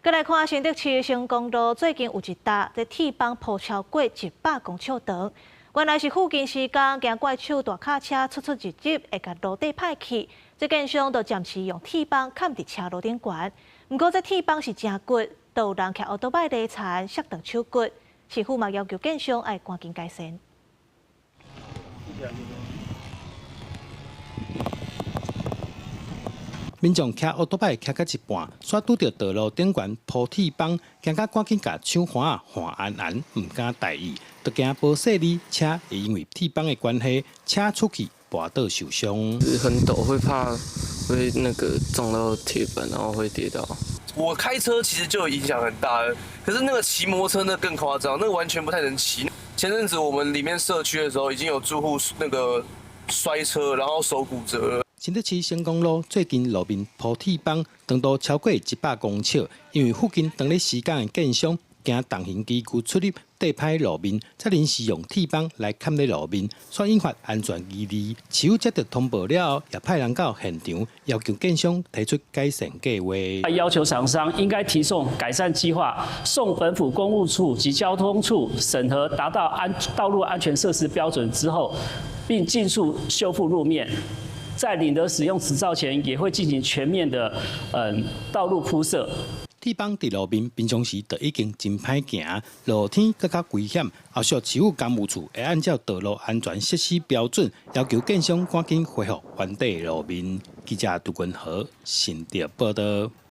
閣來看新竹市成功路，最近有一搭這鐵枋鋪超過100公尺長，原來是附近施工驚怪手大卡車出出入入會共路底歹去，這建商就暫時用鐵枋崁佇車路頂懸。毋過這鐵枋是誠骨，都有人騎歐多擺犁田，摔斷手骨。市府嘛要求建商愛趕緊改善。民眾騎烏多擺騎到一半，煞拄著道路頂懸鋪鐵枋，驚甲趕緊共手環仔換安安，毋敢大意，就驚無細膩車會因為鐵枋的關係，車出去跋倒受傷。很陡，會怕會那個撞到鐵板，然後會跌倒。我開車其實就影響很大，可是那個騎摩托車那更誇張，那個完全不太能騎。前陣子我們裡面社區的時候，已經有住戶那個摔車，然後手骨折了。新竹市成功路最近路面鋪鐵枋，長度超過100公尺，因為附近當咧施工的建商驚重型機具出入硩歹路面，才臨時用鐵枋來崁咧路面，煞引發安全疑慮。市府接到通報了後，也派人到現場，要求建商提出改善計劃。要求廠商應該提送改善計劃，送本府工務處及交通處審核，達到安道路安全設施標準之後，並盡速修復路面。在領得使用執照前，也會進行全面的道路鋪設。鐵枋佇路面平常時就已經真歹行，落雨天閣較危險。後續市府工務處會按照道路安全設施標準，要求建商趕緊恢復原底路面。記者杜君豪新竹報導。